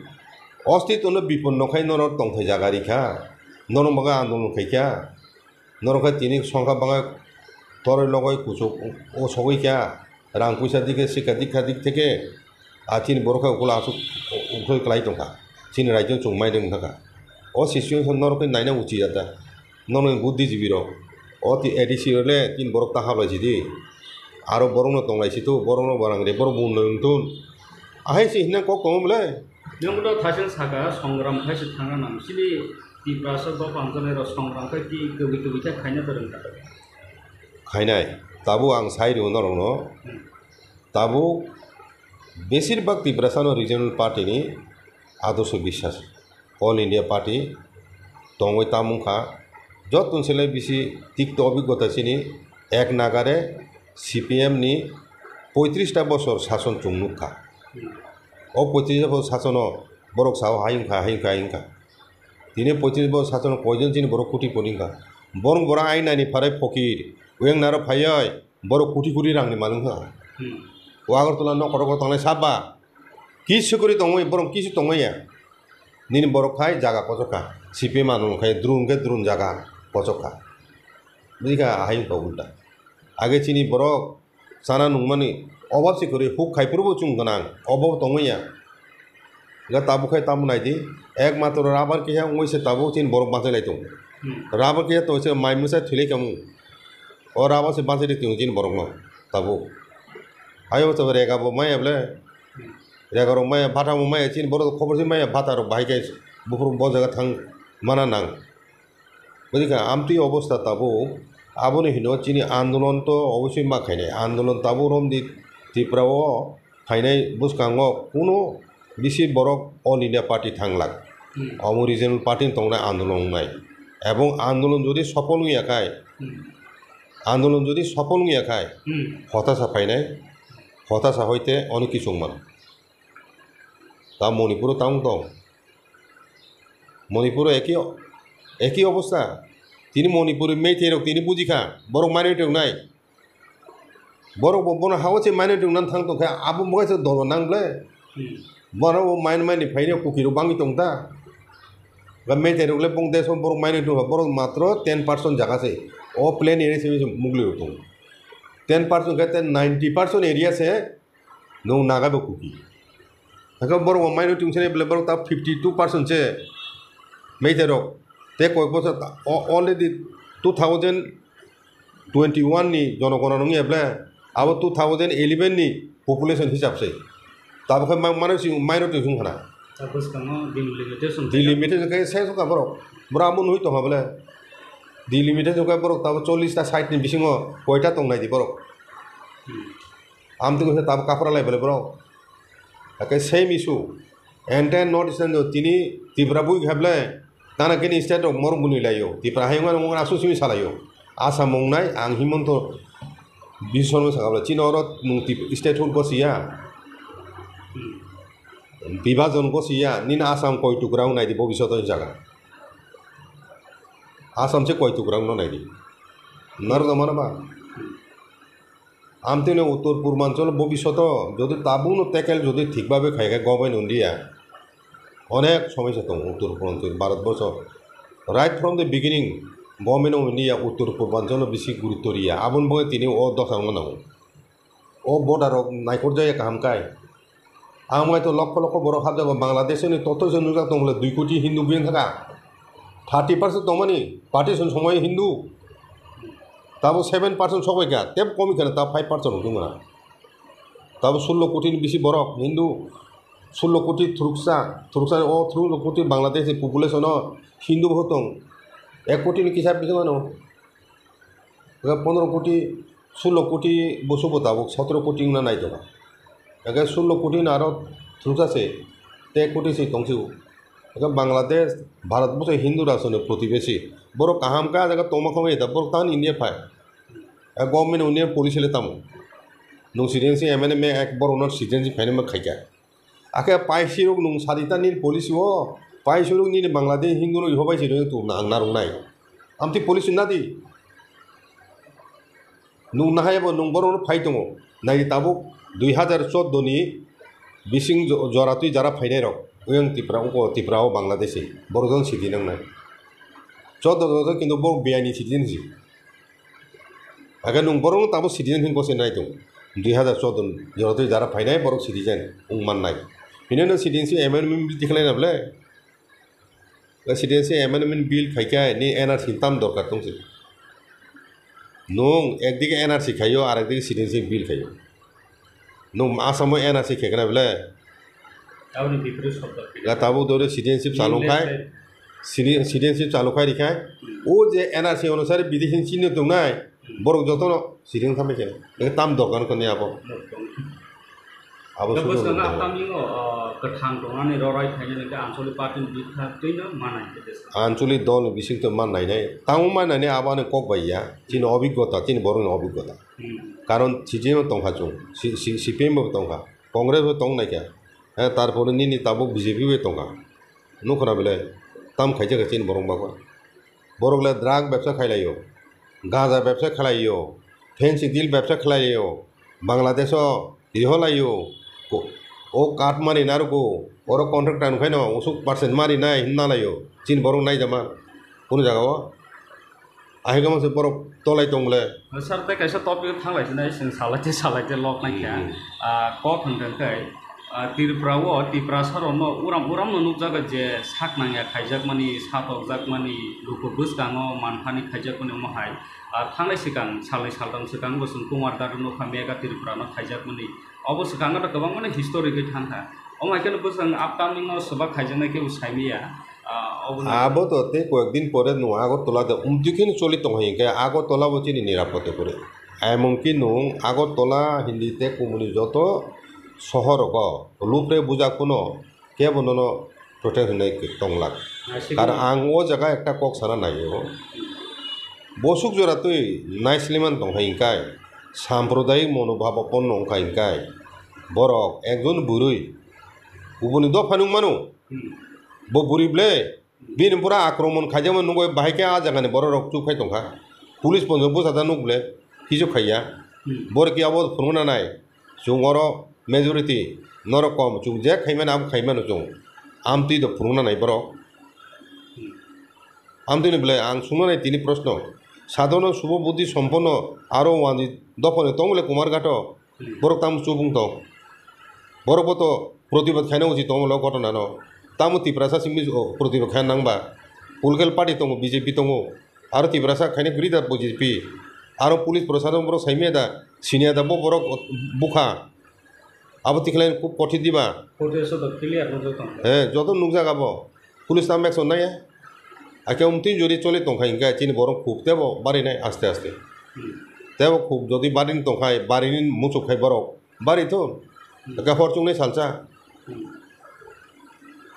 ostitwno bipon nokhai norok tongthai jaga rikha, norok bagwi andolon khaikha, norok khe tini songkha bagwi toroi logoi kuchuk o sogwi kha, rang puisa dikhe sikha dikha dik theke, a chini borok khe ukhula aswk ukhul kwlai tongkha, chini raijwng chwng mai de wngkha kha. O situation norok khe naina uchi ya da. Nono bo D G B rok. O ti A D C rok le tin borok ta hablai sidi. Aro borok no tonglai situ, borok no barang de, borok bo unnoyon tun. Ahai si hinna kok tongo bole. Nwng bono thaising saka songram khai se thangna nang. Chini Tiprasa bo panjanai rok songram khai ti kwbwi kwbwi khe khaina to rwngkha. Khainai. Tabuk ang sai rw norok no. Hmm. Tabuk besir bak Tiprasa no regional party ni Adarsh Biswas. All India Party tongwi tamung kha. Jotoni se lai bisi tikto obigota chini ek nagare C P M ni poitris ta bosor sason chwng nuk kha. O poitris ta bosor sasono borok sao hai wngkha, hai wngkha, hai wngkha. Tini poitris bosor sasono koijon chini borok koti koti wngkha. Borok borok ain nani pharai phokir, weng naro phaioi borok koti koti rangni malik wngkha. Hmm. O Agartala nok kotor kotor tangnai saba. Kisu kwrwi tongwi, borok kisu tongwi ya. Nini borok khai jaga kochok kha. C P M ano khai drone khe drone jaga kochok kha. Bwkha ahai wngkha ulta. Age chini borok chana nungmani obab se kwrwi huk khai phuru bo chwng gwnang. Obo tongwi ya. Ga tabuk khai tamo naidi. Ek matro rubber kiya wngwi se tabuk chini borok bachai lai tongo. Hmm. Rubber kiya to se mai mwsa thwilai kamung. O rubber se bachai de tongo chini borok no tabuk. Ayo to rega bo maya ble. Rega rok maya, bata bo maya, chini borok khobor se maya, bata rok bahai khe buphuru bo jaga thang mana nang. Bwdikha amtwi obostha tabuk, aboni hino chini andolon to obosoi ma khainai. Andolon tabuk romdi Tripura o phainai bwskango kuno bisi borok All India Party thanglak. Hmm. Omo regional party ni tongnai andolon wngnai. Ebong andolon jodi sopol wngya khai, hmm, andolon jodi sopol wngya khai, hmm, hotasa phainai, hotasa hoite onek kichung mano. Ta Manipur o tamo tong. Manipur o eki, eki obostha. Tini Manipur Meitei rok tini bujikha, borok minority rok nai. Borok bo bono hao se minority rok nan thang tongkha, abo bo kaisa dolo nang ble. Hmm. Borok bo main main ni phaini kuki rok bangwi tongta. Ba Meitei rok le bong desh o borok minority rok, borok matro ten percent jaga se. O plain area se mugli rok tongo. ten percent khe ten ninety percent area se nwng Naga bo Kuki. Hakhe borok bo minority wngsa belai borok ta fifty two percent se Meitei rok. Tei koi bosor ta-, o-, already two thousand twenty one ni jonogona nung ya belai abo two thousand eleven ni population hisab se. Tabuk khe mang-, mano si minority wng khna. Ta bwskango delimitation. Delimitation khe se suka borok. Borok amo nugui tongkha bole. Delimitation khe borok tabo chollish ta side ni bisingo koita tong nai di borok. Hmm. Amtwi khe tabo kaphra lai bole borok. Hakhe same issue. Entire North Eastern tini Tripura bui khe bole. Tana kini state rok morok buni laio. Tripura hai wngmano wngmano aswk simi salaio. Assam wngnai ang Himanta Biswa Sarma sakha bole. Chini oro nwng Trip-, state hood gosi ya. Bibhajon gosi ya. Nini Assam koi tukra wng nai di bobiswt o jaga. Assam se koi tukra wngno nai di. Narwkna mano ba? Amtwino Uttor Purbanchal bobiswto jodi tabukno tackle jodi thikbabe khaikhe government India, onek somosya tongo Uttor Purbanchal Bharatborsho. Right from the beginning, government of India Uttor Purbanchalo bisi gurutto riya. Aboni bagwi tini o dosa wngna nango. O border rok naikhorjakya kaham kai. Ang mai to lokho lokho borok hapjago Bangladesh ni totoi se nujak tong bole dui koti Hindu biyang thaka. Thirty percent tongmani partition somoi Hindu. Tabo seven percent sokbai kha, teb komi khana ta five percent rok wngmana. Tabo sullo koti ni bisi borok Hindu, sullo koti thuruksa, thuruksa o sullo koti Bangladesh ni population o Hindu bo tong ek koti ni kisa bisi mano. Hwnkhe pondro koti, sullo koti busugo tabuk sotro koti wngna nai tongo. Hwnkhe sullo koti no aro thwngsa se, tei koti se tongsigo. Hwnkhe Bangladesh, Bharat bwsai Hindu rashtroni protibesi. Borok kaham khe ah jaga tongma khe wngya da, borok tani India phai. Ah, government India policy le tamo. Nwng citizenship M N M ek borok no citizenship phainai ma khaikha. Akhe paisirok nwng sadi ta nini policy o, paisirok nini Bangladesh Hindu rok iho bai se rwng tung na ang narwknai. Amtwi policy nadi. Nwng nahai bo nwng borok no phai tongo. Nai tabuk dui hazar chordo ni bising jo-, jora twi jara phainai rok. Oyang Tripura, oko Tripura o Bangladeshi. Borok jong sidi nangnai. Chordo jora kintu borok biyani sidi nangsi. Hakhe nwng borok no tabuk citizen hin gosai nai tongo. Dui hazar chordo ni jora twi jara phainai borok citizen wng mannai. Hino no citizenship amendment bill tikhlai na bole? Citizenship amendment bill khaikhe ni N R C tam dorkar tongsi. Nwng ekdike N R C khaio, arekdike citizenship bill khaio. Nwng Assam o N R C khaikhe na bole? Aboni bipore shobdo khe. Ga tabuk dore citizenship chalung khai, citi-, citizenship chalung khai rikhai. O je N R C onusare bideshi chini tongnai, borok jotono citizen thamai khe. Eke tam dogan kani abo. Abo sudu bwskango dogan. Tamni o, o, kwthang tongnani rorai khainani khe Ancholi party ni bwkha twino manai khe bwskango. Ancholi dol ni bising to manai nai. Tamo manai nai abo ani kok bai ya. Chini obiggota, chini borok ni obiggota. Hmm. Karon C P M bo tongkha chwng, C-, C-, C P M bo tongkha, Congress bo tong naikha, eh, tarpore nini tabuk B J P bo tongkha. Nukho na belai, tam khaijak khe chini borok bagwi. Borok le drug bebsa khailai o, gaja bebsa khailai o, fancy deal bebsa khailai o, Bangladesh o riho lai o, ko-, o card mari narugo, oro contractor nukhaino usuk percent mari nai hinna lai o, chini borok naijama kunu jaga o. Ahikhe masa borok tolai tong le. Sir, tei kaisa topic o thanglai sinai, chwng salai tei salai tei lok nai kha. Hmm. Ah, kok hwnkha khe, ah, Tripura o, Tiprasa rok no uram uram no nukjago je sak nangya khaijakmani, satokjakmani, luku bwskango manthani khaijakmani omo hai. Ah, thangnai swkang, salnwi saltham swkang bo chwng Kumar Dadu nukha mega Tripura no khaijakmani. Obo swkango to kwbangmani history khe thangkha. Omo hai kheno bwswk upcoming o swbak khaijaknai khe bo saimanya. Ah, obo no abo to tei koyek din pore nwng Agartala de umtwi kheno choli tong hai hwnkhe Agartala bo chini nirapotta kwrwi. Emon ki nwng Agartala hindi tei kumuni joto sohor rogo lupre bujak phano kebo nono protest hinwi tong lak. Naisik. Karon ang o jaga ekta kok sana naio. Bosuk jora twi naisliman tong hai hwnkhe, sampradayik monobhab opon nong kha hwnkhe, borok ekjon bwrwi kubuni dopha nung mano. Hmm. Bo bwrwi ble, bini pura akromon khaijakmani nugwi bahai khe ah jagani borok rok chuk khai tongkha. Police bo bwsajak nuk ble, kisu khaiya. Hmm. Borok khe abo phunukna nai. Chwng oro majority norok kom, chwng je khaimani abo khaimano chwng. Amtwi do phunukna nai borok. Amtwini belai ang sungna nai tini proshno. Sadhono subo buddhi somponno aro wani dophani tongmole Kumarghato. Hmm. Borok tamo chubung tong. Borok bo to protibad khaina uchi tongmolo ghotona no. Tamo Tiprasa simi o protibad khaina nangba. Political party tongo, B J P tongo. Aro Tiprasa khaina kwrwi da B J P. Aro police proshashan borok saimaya da, siniya da bo borok bukha. Abo tikhlai kub kothik diba. Photo soto clear nukjak tong. He, joto nukjak abo. Police tam action naya. Ake umtwi jori choli tongkha hingkha chini borok khub tebo barinai aste aste. Hmm. Tebo khub jodi barini tongkhai, barini muchuk khai borok. Bari to. Hmm. Ake hor chungnai salsa. Hmm.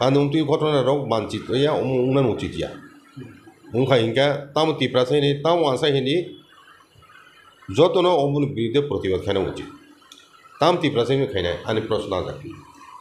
Ano umtwi ghotona rok banchit ya, um, ungnan uchit ya. Hmm. Ungkha hingkha tamo Tiprasa hini, tamo ansa hini, jotono oboni birudhe protibad khaina uchit. Tam Tiprasa wngwi khainai, ani proshno ajak.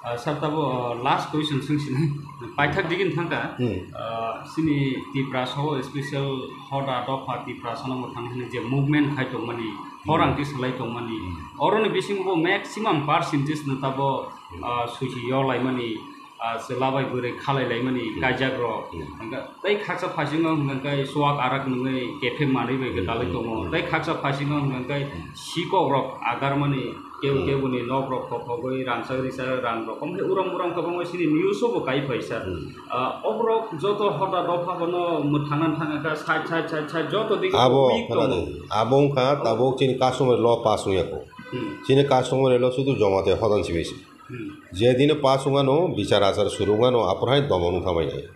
Ah, sir, tabo, ah, last question swngsinai. Paithak digini thangkha, Hmm. ah, chini Tiprasa o special hoda dopha Tiprasa no mwthang hwnwi je movement khai tongmani, Hmm. khorang tisalai tongmani, Hmm. oroni bisingo bo maximum percentage no tabo, Hmm. ah, suichi yo laimani, ah, chwla bai bwrwi khalai laimani Hmm. kaijak rok. Hmm. Hwnkha tei khaksa phasingo hwnkha khe chuak arak nungwi kephek manwi bai Hmm, dalai hmm, tongo. hmm. Tei khaksa phasingo hwnkha khe Hmm. sikok rok agar mani keu Hmm. keu ni nok rok kophogwi rangchak risa rang rok. Omo khe urom urom kwbangma sini news o bo kai phai sir. Hmm. Ah, oborok joto hoda dopha bono mwthangna thangkha side side side side joto dik Abo weak khana tongo. Di, abo wngkha Abo tabuk chini customary law pass wngya kho. Hmm. Chini customary law sudu joma tei hodan simi se. Hmm. Je dino pass wngano, bichar achar suru wngano, aphuru hai domon wngkha mai nai.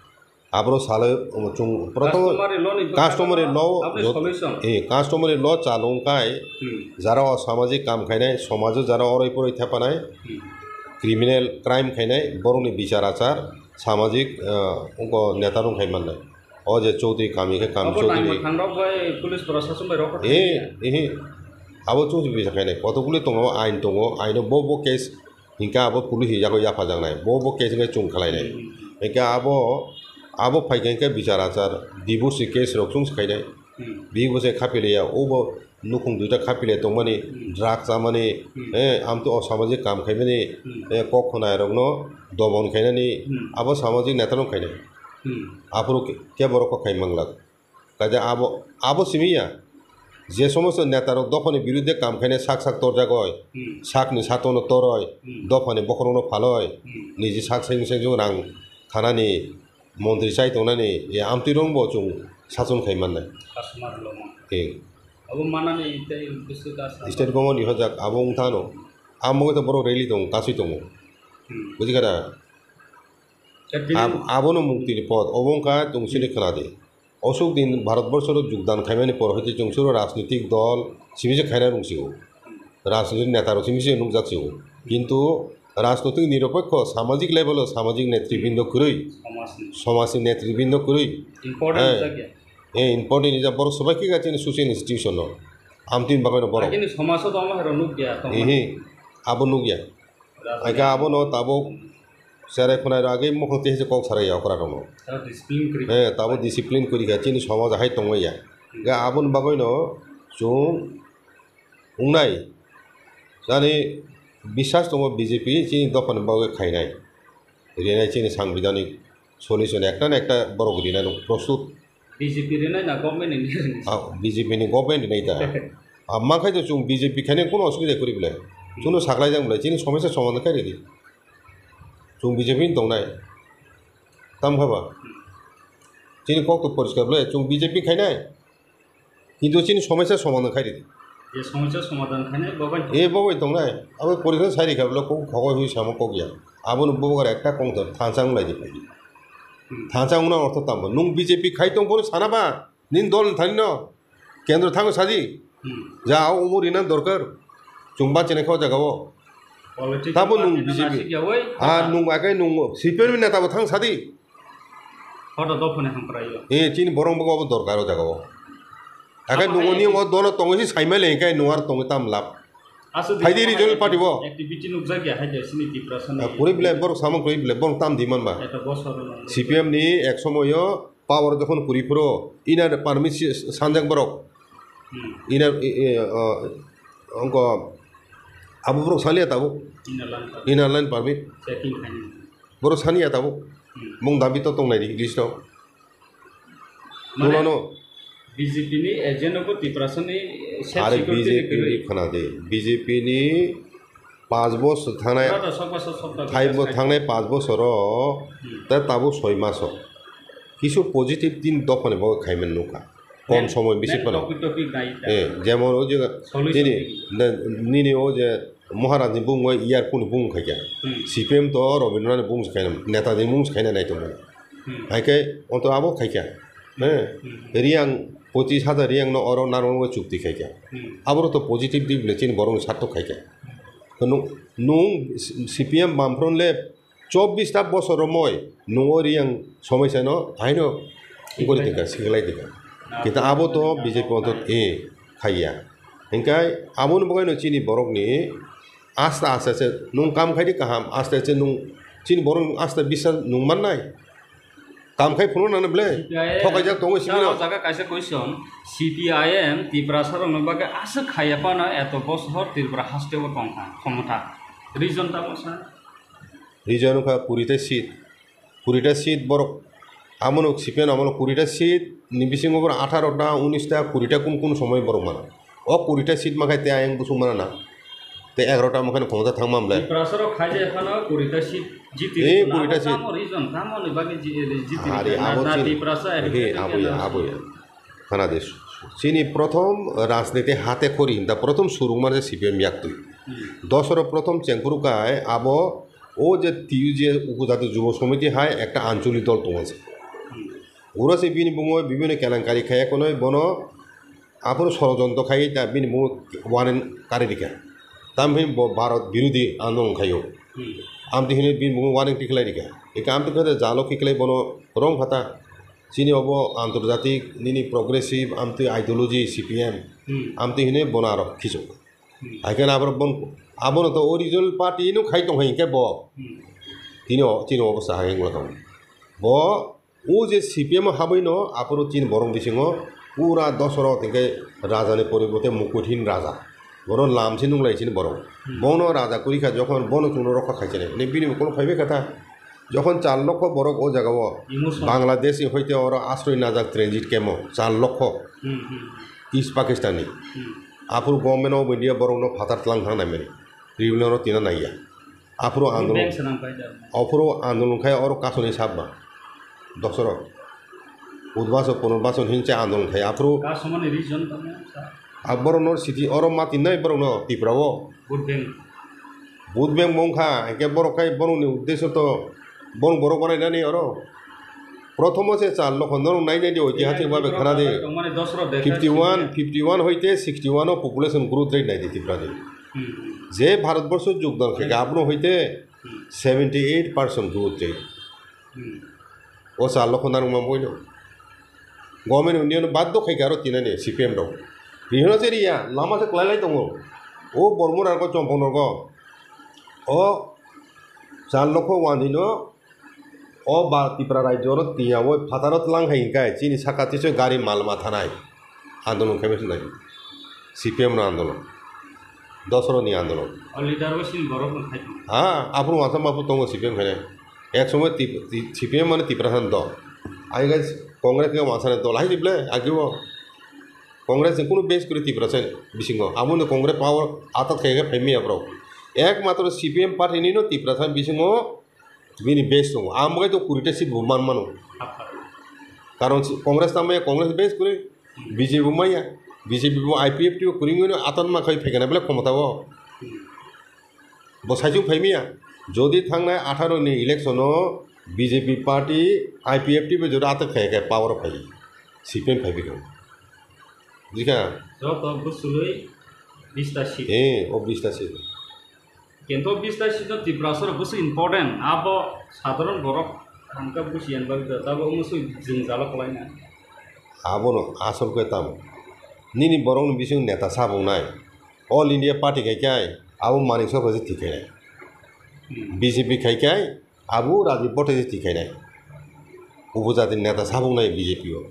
Aboro salai, um, chung, prothom Customary law ni bwkha customary no law aboni jot-, solution. Eh, customary law chalung khai, Hmm. jara o samajik kam khainai, somajo jara oroi poroi thepanai, Hmm. criminal crime khainai, borokni bichar achar, samajik, ah, wngkha neta rok khai mannai. O je Chaudhary kami khe kami Abo Chaudhary. Nang mwthang rok bai police proshashan bai rok Eh, eh. Abo chwng se bisa khainai. Kotokguli tongo, ain tongo, aino bo bo case Hinkhe abo police ni yago yaphajaknai, bo bo case wngkhe chwng khlainai. Hmm. Hinkhe abo, abo phaikha hinkhe bichar achar, divorce case rok chwng se khainai. Hmm. Bini bwsai khapiliya, obo nukhung duita khapiliya tongmani, Hmm. drug chamani, Hmm. eh, amtwi osamajik kam khaimani, Hmm. eh, kok khwnai rokno dobon khainani, Hmm. abo samajik neta rok khainai. Hmm. Aphuru khe, khe borok kok khai manglak. Kaisa abo, abo simi ya. Je somosto neta rok dophani birudde kam khainai sak sak torjak oi, Hmm. sakni satono toroi, Hmm. dophani bokhorokno phaloi, Hmm. niji sak seng seng rang thanani, montri chai tongnani, e amtwi rok bo chwng sachon khai mannai. Customer rok. He. Abo manani tei bwswk asa. State government ni hojak abo wng thano. Amo wngkha borok rally tongo, kasui tongo. Hmm. Buji kha da? Sir, tini Ab-, abono muktini pod, obo wngkha tungsini khwnadi. Osuk din Bharatborsoro jogdan khaimani por hoite chwng suro rajnitik dol simi se khaina rwngsigo. Rajnitik neta rok simi se nukjak sigo. Kintu rajnitik nirapekho samajik level o samajik netribindo kwrwi, Samajni. Samajni netribindo kwrwi. Important Eh. rijak ya. Eh, important rijak borok swbai khe chini social institution no. Amtwini bagwi no borok. Agini somajo tongma hai rok nukya tongma. Ehe. Abo nukya. Rajnitik. Aga abono tabuk cherai khwnai rok agwi mukhang twi hai se kok sarai ya okra rokno. Tabo discipline kwrwi. Eh, tabo discipline kwrwi kha chini somaj hai tongmaya. Ga aboni bagwino chwng wngnai. Jani biswas tongo B J P chini dophani bagwi khainai. Rinai chini sangbidhanik solution ekta na ekta borok rinai rok prostut. B J P rinai na government ni rinai? Ah, B J P ni government rinai ta. Ah, mankhai to chwng B J P khainai kono osubida kwrwi belai. Chwngno saklai jang belai. Chini somosya somadhan khai ridi. Chwng B J P ni tongnai. Tam kha ba? Chini kok to poriskar belai. Chwng B J P khainai. Kintu chini somosya somadhan khai ridi. Je somosya somadhan khainai, bo bai. E bo bai tongnai. Abo poriskar sai rikha belai kok khogoi hui samo kok ya. Abono bubagra ekta kongthor thansa wng lai di phai. Hmm. Thansa wngna ortho tamo? Nwng B J P khai tong phuru sana ba? Nini dol ni thani no kendro thango sadi. Hmm. Ja o umor ina dorkar. Chwng bachinai kha o jaga o. Political Tamo nwng party no B J P. Nasik ya oi. Ah, nwng akai nwng C P M ni neta bo thang sadi. Hoda dophani hamkrai o. Eh, chini borok bo obo dorkar o jaga o. Akai Abo nwng hai oni o dono tongo si saimai le kai nwng ar tongo tam lab. Aswk Phaidi di regional party bo. Activity nukjak ya hai de sini Tiprasa ni. Ah, kwrwi belai borok samung kwrwi belai borok tam di man ba. Eta bosor no. C P M ni ek somoyo power jokhon kwrwi phuru ina permit si-, sanjak borok. Hmm. Ina, i, i, ah, ongko abo borok saliya tabuk. Inner line permit. Inner line permit. Checking khaini. Borok saniya tabuk. Hmm. Mung dabi to tongnai di list o. Mane Tulano. B J P ni agent no bo Tiprasa ni self Are security B J P ni kwrwi. Khana di, B J P ni panch bosor thangnai, Ora da sok bosor sok da thai bo bosor. Thangnai panch bosor o, Hmm. ta tabuk soi mas o kisu positive tin dophani bo khaiman nukha. Kom Main, somoy bisi main phano. Topic, topic nai ta. Eh, jemon o je Solution nini, ni. Na, nini o je Maharaj ni bung bai Yarpung ni bung khaikha. Hmm. C P M to Rabindranath ni bung se khaina, Netaji ni bung se khaina nai tongmani. Hmm. Hai khe onto abo khaikha. He. Hmm. Riyang pochis hajar riyang no oro narwknai chukti khaikha. Hmm. Aboro to positive dibile chini borok ni sarthok khaikha. Nung, nung C P M Bamfront le chobbish ta bosor romoi nung o riyang somai sano haino gori tingkha, siklai tingkha. Kita abo to B J P onto e khaiya. Hingkai aboni bagwi no chini borok ni asta asta se nung kam khai di kaham, asta se nung chini borok nung asta bisa nung mannai. Kam khai phuru nang ble, C P I M thokai jak tongo simi no. O jaga kaisa question, C P I M Tiprasa rok no bagwi aswk khaiya phano eto bosor Tripura haste o tongkha, khomota. Reason tamo sa? Reason wngkha kuri ta seat, kuri ta seat borok, amono C P M amono kuri ta seat ni bisingo borok atharo ta, unis ta, kuri ta kun kun somoi borok mano. O kuri ta seat makhai tei ayang busuk mana na. Tei egaroh ta makhai khomota thangma mle. Tiprasa rok khaijak phano kuri ta seat jiti. Eh, kuri ta seat. Tamo reason, tamo ni bagwi ji-, jiti. Hari na, abo na chini. Tiprasa he, abo ya, abo ya. Khana de, chini prothom rajniti hate khori hinda prothom surungma je C P M yaktwi. Hmm. Dosoro prothom chengphuru kai abo o je T U J Upojati Jubo Somiti hai ekta ancholi dol tongo je. Hmm. Uro se bini bungo bibino kelankari khai ekonoi bono aphuru sorojontro khai ta bini bungo warrant kari rikha. Tamhi bo Bharat birodhi andolon khaio. Hmm. Amtwi hinwi bini bungo warrant kiklai rikha. Eka amtwi khe jalo kiklai bono rong phata. Chini obo antorjatik nini progressive amtwi ideology C P M. Hmm. Amtwi hinwi bono aro khichok. Hmm. Hai khe abo bon, abono to original party no khai tong hai khe bo. Hmm. Tini o, chini obo sa hai wngla tong. Bo o je C P M habwi no aphuru chini borok bisingo pura dosoro hwnkhe raja ni poriborte mukuthin raja. Bono lam se nunglai chini borok. Hmm. Bono raja kwrwi kha jokhon bono chwngno rokha khai chini. Ni bini mukolo phaibai kha ta. Jokhon char lokho borok o jaga o Emotion. Bangladesh ni hoite oro asroi najak transit camp o char lokho. Hmm, hmm. East Pakistan ni. Hmm. Aphuru government of India borok no phatar tlang thang nai mani. Tribunal o tina naiya. Aphuru andolon. Bank swnam kai da. Aphuru andolon khai oro kasoni sabma. Dosoro. Udbaso punurbaso hinse andolon khai. Aphuru. Kasomani reason tamo sa? Aborok no city oro mati nai borok no Tripura o. Vote bank. Vote bank mong kha, hingke borok kai borok ni uddesyo to borok borok banai nani oro. Prothomo se char lokho norok nai nai di oitihasik babe khana di. Fifty one, fifty one hoite sixty one o population growth rate nai di Tripura ni. Hmm. Je Bharat borsho jogdan khe abono hoite Hmm. seventy eight percent growth rate. Hmm. O char lokho narwkma boino. Government of India no baddo khai khe aro tinani C P M rok. Rihino se riya, lama se kwlai lai tongo. O Bormura rok, Chompong rok. O char lokho wanhino o ba Tripura rajyo no tiya o phataro tlang hai hingkai chini saka tisoi gari mal ma thanai. Andolon khe besi nai. C P M no andolon. Dosoro ni andolon. O leader bo sini borok no khai tongo. Ha, aphuru wansa maphuru tongo C P M khainai. Ek somoy Tip-, Tip-, C P M mane Tiprasa ni dol. Ai guys, Congress khe wansa ni dol. Hai di ble, agi bo. Congress ni kunu base kwrwi Tiprasa ni bisingo. Amo ni Congress power atat khai khe phai maya borok. Ek matro C P M party ni no Tiprasa ni bisingo bini base tongo. Amo kai to kuri ta seat bo man mano. Karon si-, Congress tamo ya Congress base kwrwi. B J P bo maya. B J P bo I P F T o kwrwi wngwi no atat ma khai phai khe na belai khomota o. Bo saichung phai maya. Jodi thangnai atharo ni election o B J P party I P F T bai jodi atak khai khe power o phai. C P M phai bikha. Bikha. Joto bwswlwi bista seat. Eh, o bista seat. Kintu bista seat no Tiprasa rok bwswk important. Abo sadharon borok hamkha busi yan bagwi tabo wngwi jwngjalo kwlaina. Abono asol khe tamo. Nini borokni bising neta sabuk nai. All India party khai khai abo Manik Sarkar se thik khainai. Hmm. B J P khai khai abo Rajib Bhatta se thik khainai. Upojati neta sabuk nai B J P o.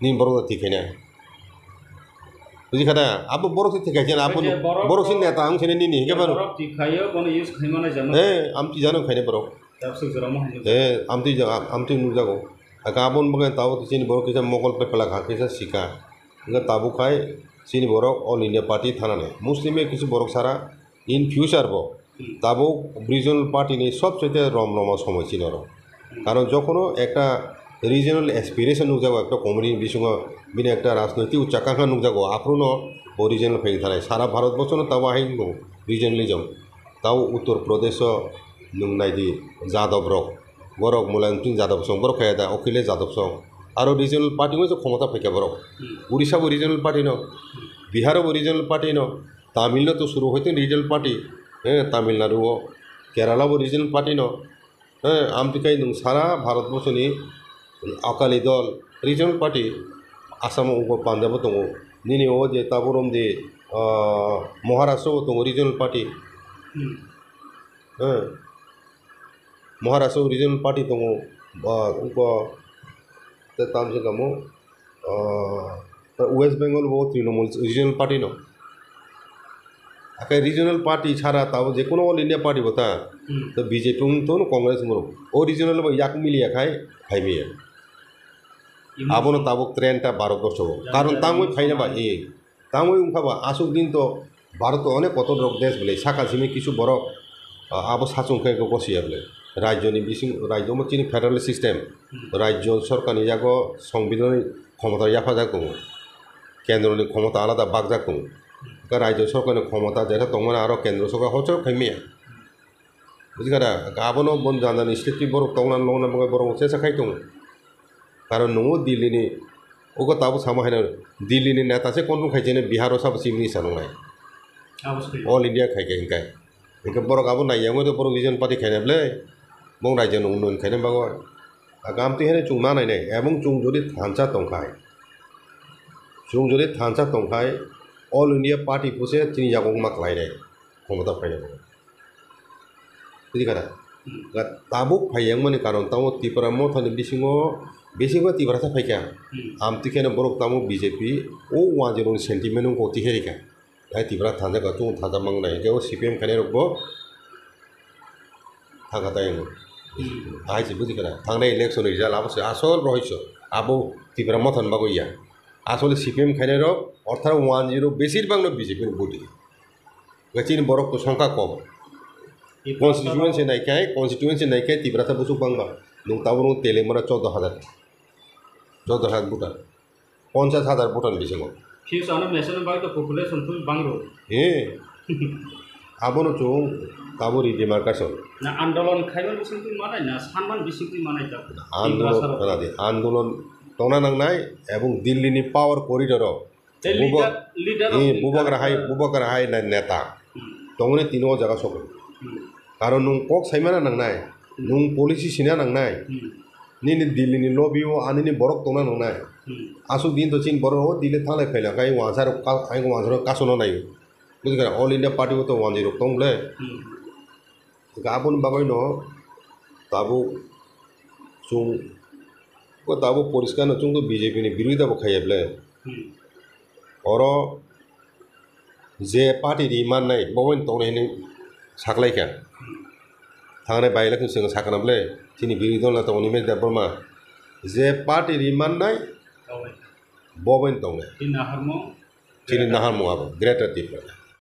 Nini borok no thik khainai. Buji kha da? Abo borok se thik khai khainai, abo borok se neta ang khainai nini hingke mano. Borok thik khaio, bono use khaima nai jano. Eh, amtwi jano khainai borok. Dabsuk jora mo hai. Eh, amtwi ja-, amtwi nukjago. Aka aboni bagwi tabuk chini borok kisa mokol pepla kha, kisa sika. Wngkha tabuk khai chini borok All India Party thanani. Muslim bai kisa borok sara in future bo tabuk regional party ni sobchete rom roma somoi chini oro. Karon jokhono ekta regional aspiration nukjago, ekta community ni bisingo bini ekta rajnoitik uchakanksha nukjago, aphuru no bo regional phai thanai. Sara Bharat borsho no tabuk hai wngkha regionalism. Tabuk Uttar Pradesh o nwng nai di Jadab rok. Borok Mulayam Singh Jadab song, borok kaya da Akhilesh Jadab song. Aro regional party wngwi se khomota phaikha borok. Hmm. Odisha bo regional party no, Bihar bo regional party no, Tamil Nadu suru hoite regional party, eh, Tamil Nadu o, Kerala bo regional party no, eh, amtwi kai nwng sara Bharat borsoni Akali Dal regional party, Assam o, Punjab o tongo. Nini o je tabuk romdi, ah, Maharashtra o tongo regional party. Hmm. Eh. Maharashtra regional party tongo, ah, wngkha tei tamoni hwnkhe mo, ah, West Bengal bo Trinamool regional party no. Hakhe regional party sara tabuk jekunu All India party bo ta, hmm, to B J P wng tono Congress wng rok. O regional bo yak miliya khai phai maya. Imo abono tabuk trend ta Bharat borsho o. Jani karon jani tangwi imo phaina ba samani. E. Tangwi wngkha ba, aswk din to Bharat o onek kotor rok desh belai, saka simi kisu borok, ah, abo sachung khe gosi ya belai. Rajyo ni bising, rajyo mo chini federal system, hmm, rajyo sorkar ni yago songbidhan ni khomota yaphajak tongo, kendro ni khomota alada bakjak tongo. Khe rajyo sorkar ni khomota jeha tongmani aro kendro sorkar hochor khai maya. Buji kha da, abono bon jani jani state ni borok tongna longna bagwi borok chesa khai tongo. Karon nungo Delhi ni, ogo tabuk sama haino Delhi ni neta se control khai chene Bihar o sabo chibini sa nungnai. Abo se. All India khai khai hinkai. Hinke borok abo nai yangwi borok regional party khaina ble, bong rajyo no unnoyon khaina bagwi. Agam twi haino chwng ma nainai, ebong chwng jodi thansa tongkhai, chwng jodi thansa tongkhai, All India party puse chini yago wngma khlainai, khomota phainai. Buji kha da? Hmm. Ga tabuk phai yang mani karon tamo Tipra Motha ni bisingo, bisingo Tipra sa phaikha. Hmm. Amtwi kheno borok tamo B J P o wanjwi rokni sentiment wngkha twi khe rikha. Hai Tipra thansa ka chung thansa mang nai, hwnkhe o C P M khainai rok bo thangkha tai wngkha. Hmm. Hai se buji kha da? Thangnai election result abo se asol rohorso. Abo Tipra Motha ni bagwi ya. Asole C P M khainai rok ortho wanjwi rok besir bang no B J P ni vote. Ga chini borok to songkha kom. Constituency naikhai, constituency naikhai Tiprasa busuk bangba. Nung tabuk nung Teliamura choudo hajar. Choudo hajar voter. Ponchas hajar voter ni bisingo. Future ano national bai to population twi bangro. He. Abono chung tabuk redemarcation. Na andolon khaiman bising twi manai na sanman bising twi manai ta. Andolon Tiprasa rok. Khana di, andolon tongna nangnai ebong Delhi ni power corridor o. Tei bubak, leader, leader of eh, the bubak rahai, country. Bubak rahai na neta. Hmm. Tongni tino o jaga sokoi. Hmm. Karon nung kok saimana nangnai, hmm, nung policy sina nangnai. Hmm. Nini Delhi ni lobby o anini borok tongna nangnai. Hmm. Aswk din to chini borok o Delhi thanglai phailai khe wansa rok ka-, ang wansa rok kasona naio. Buji kha, All India Party o to wanjwi rok tong ble. Hmm. Hwnkhe aboni bagwino tabuk chwng, o tabuk poriskar no chwng to B J P ni birodita bo khaiya ble. Hmm. Oro je party ri mannai bo bai tongnai hinwi saklaikha. Hmm. Thangnai by election swkang sakana ble chini birodita dol neta Animesh Debbarma je party ri mannai, oh, bo bai tongnai. Chini naharmung. Chini naharmung abo Greater Tipraland.